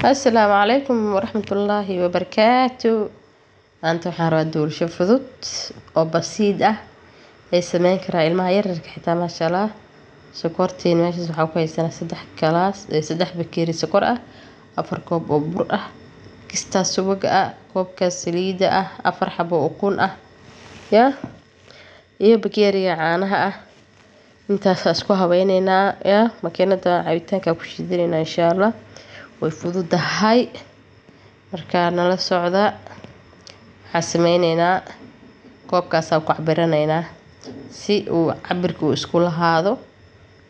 Asalaamu calaykum waraxmatullaahi wabarakaatu. Maanta waxaan rabaa doorsho fudud oo basiid ah ay sameyn karaa ilmaha yaryarka xitaa, maasha Allah. Sokortiin meeshaas waxaa ku haysanaa 3 galaas, 3 bakeeri sokor ah, 4 koob oo bur ah, kistaa subag ah, koobka saliida ah, 4 xabo ukun ah ya iyo bakeeriga caanaha ah. Intaas isku habeyneynaa ya makiinada cabitaanka ku shiidaneynaa, insha Allah. Way fududahay, markaa nala socda. Waxaa sameyneynaa koobkaasaa ku cabiraneynaa si uu cabirka uu isku lahaado.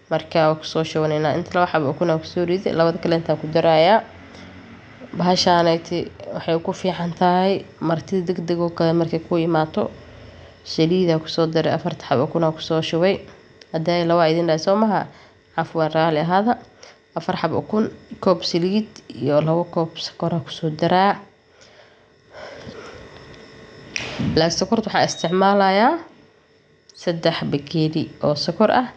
Markaa waa kusoo shubaneynaa inta 2 xabo ukun aan kusoo riday, labada kale intaan ku darayaa. Bahashaanayti waxay ku fiican tahay martida degdeg oo kale markay ku imaato. Saliidaa kusoo daray, 4ta xabo ukun aan kusoo shubay. Hadday 2 idin dhahay soo maha, cafwan, raali ahaada. 4 xabo ukun, koob saliid iyo 2 koob sokor aan kusoo daraa. Laakiin sokorta waxaan isticmaalayaa 3 bakeeri oo sokor ah,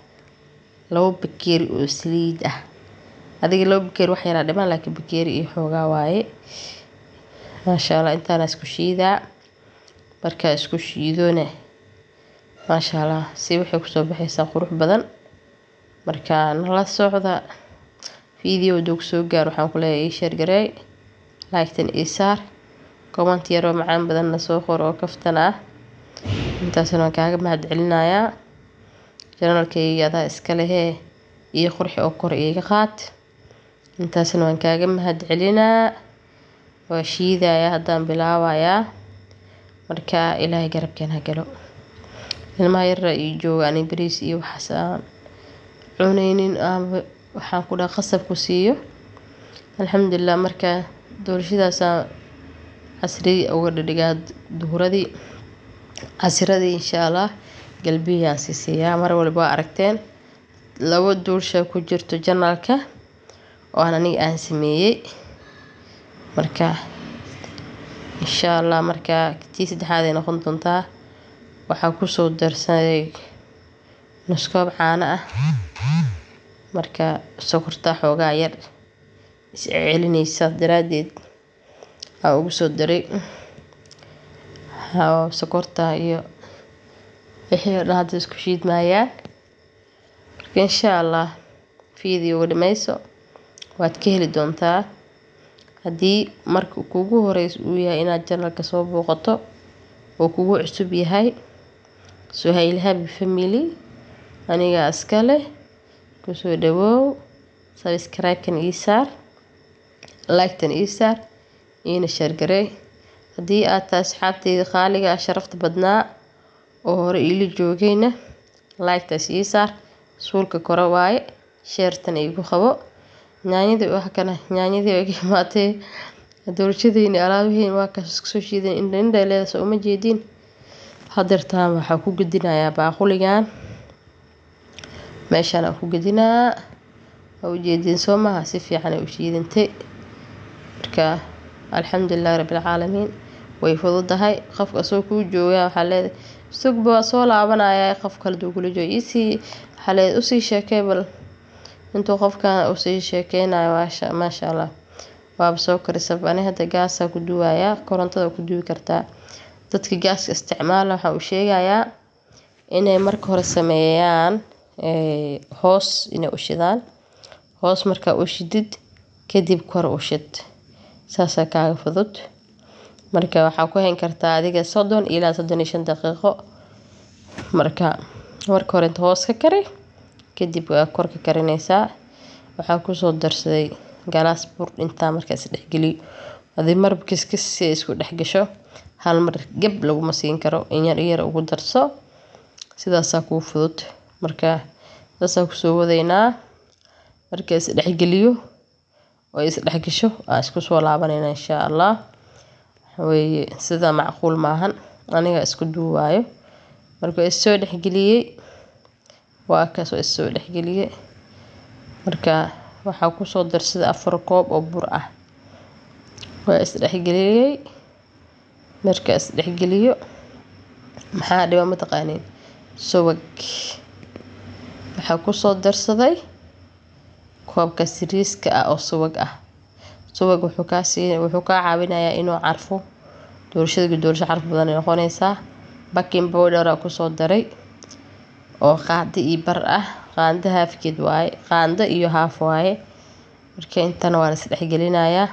2 bakeeri oo saliid ah. Adiga 2 bakeeri wax yaraa dhiman, laakiin bakeeri iyo xoogaa waaye, maasha Allah. Intaana isku shiidaa. Markaa isku shiidone, maasha Allah, si waxay kusoo baxaysaa qurux badan. Markaa nala socda. Video haduu kusoo gaaro, waxaan ku leeyahay ii share gareey, like-tan ii saar, comment yaroo macaan badanna soo qor oo kaftan ah. Intaasna waan kaaga mahad celinayaa. Channelkayga adaa iska lehee, iyo qurxi oo kor iiga qaad. Intaasna waan kaaga mahad celinaa. Waa shiidayaa, haddaan bilaabayaa. Marka Ilaahay garabkeen ha galo. Ilmaha yaryar ii jooga, ani bariis iyo waxaas aan cuneynin, waxaan ku dhaha qasab ku siiyo, alxamdulilah. Marka doolshadaasaan casri uga dhadhigaa, duhuradii, casiradii, insha Allah galbihii aan sii siiyaa. Mar walba waa aragteen 2 doolsha ku jirto channelka oo aan aniga aan sameeyey. Marka insha Allah, marka tii saddexaad ay noqon doontaa. Waxaa kusoo darsaday nus koob caano ah. Marka sokorta xoogaa yar is celinaysa daraadeed aa ugu soo daray sokorta iyo wixii oo dhan hadda isku shiidmayaan. Marka insha Allah videoga dhameyso, waad ka heli doontaa. Haddii marka kugu horeyso uu yahay inaad channelka soo booqato oo kugu cusub yahay, Suhayl Happy Family anigaa iska leh, kusoo dhawoow. Subscribe-kan ii saar, like-tan ii saar, iina share garee. Haddii aad tahay asxaabteyda qaaliga ah, sharafta badnaa oo hore iila joogayna, like-taas ii saar, suulka kore waaye, share-tan iigu qabo. Yaanyadii wax kana, yaanyadii way ka imaatay doolshadeyni, alaabihiin waa kaas isku soo shiidan. Indha indha leedahay, soo uma jeediin? Hadeertaan waxaa ku gedinayaa baaquligan, meeshaan aan ku gedinaa. Waa ujeediin soo maha? Si fiican ay u shiidantay. Marka alxamdulilahi rabbil caalamiin, way fududahay. Qofka asoo kuu joogaa waxaa leedahay sugba, waa soo laabanaya. Qof kale haduu kula joogo, iisii waxaa leedahay usii sheekay bal. Intuu qofkan usii sheekeynayo, maasha Allah, waaba soo karisaba. Ani hadda gaasaa ku duwayaa, korontada ku duwi kartaa. Dadka gaaska isticmaala waxaan u sheegayaa inay marka hore sameeyaan hoos inay u shidaan. Hoos markaa u shidid kadib, kor u shid, saasaa kaaga fudud. Marka waxaa ku hayn kartaa adiga 30 ilaa 35 daqiiqo. Marka marka hore inta hoos ka kari, kadib waa kor ka karinaysaa. Waxaa kusoo darsaday galaas bur. Intaa markaa is dhexgeliyo adi marba kiskis si ay isku dhex gasho. Hal mar geb laguma siin karo, in yar yar ugu darso, sidaasaa kuu fudud. Marka saasaa kusoo wadaynaa. Marka is dhexgeliyo oo is dhexgasho, aan isku soo laabanayna, insha Allah. Waxaweeye sida macquul maahan, aniga isku duuwaayo. Marka is soo dhexgeliyey, waa kaas, oo is soo dhexgeliyey. Marka waxaa kusoo darsaday 4 koob oo bur ah, waa is dhexgeliyey. Marka is dhexgeliyo, maxaa dhiba mataqaaniin? Subag waxaa kusoo darsaday koobka siriiska ah oo subag ah. Subag wuxuu kaa caawinayaa inuu carfo doolshada. Doolsho caraf badan ay noqonaysaa. Baking powder aa kusoo daray oo qaado iyo bar ah, qaando haafkeed waaye, qaando iyo haaf waaye. Marka intana waa la is dhexgelinayaa.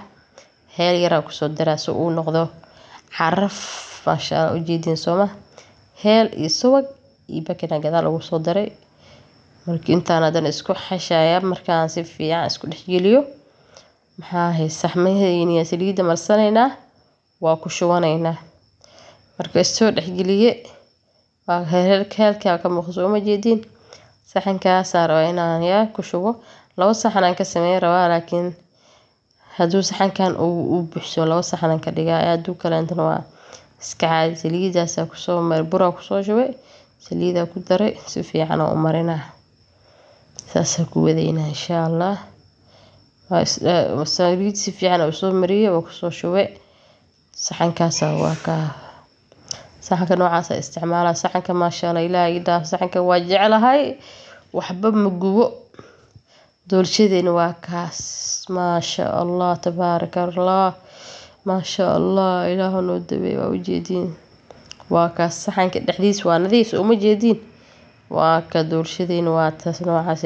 Heel yaraa kusoo daraa si uu noqdo caraf, maasha Allah. Ujeediin sooma? Heel iyo subag iyo baking aa gadaal ugu soo daray. Marka intaan haddana isku xashaya, markaan si fiican isku dhexgeliyo, maxaa ahay, saxmaheyni saliidda marsanaynaa, waa ku shubanaynaa. Marka isoo dhexgeliye, waa heelkaa ka muuqdo, soo ma jeediin? Saxankaasaa rabaa inaan yaa ku shubo. 2 saxan aan ka sameyn rabaa, laakiin hadduu saxankan uu buuxsamo 2 saxan aan ka dhigaya, hadduu kaleentana waa iska caadi. Saliidaasaa kusoo mari, buraa kusoo shubay, saliidaa ku daray, si fiican aan u marinaa, saasaa ku wadaynaa insha Allah. Saliid si fiican usoo mariyay, waa kusoo shubay saxankaasa. Waa kaa saxanka noocaasa isticmaala. Saxanka, maasha Allah, Ilaahay ii dhaaf, saxanka waa jeclahay, waxba ma gubo. Doolshadeena waa kaas, maasha Allah, tabaaraka Allah, maasha Allah, Ilaahu noo daweey. Waa ujeediin, waa kaas saxanka dhexdiisa waa nadiif, soo ma jeediin? Waa ka doolshadeena, waa taas noocaas.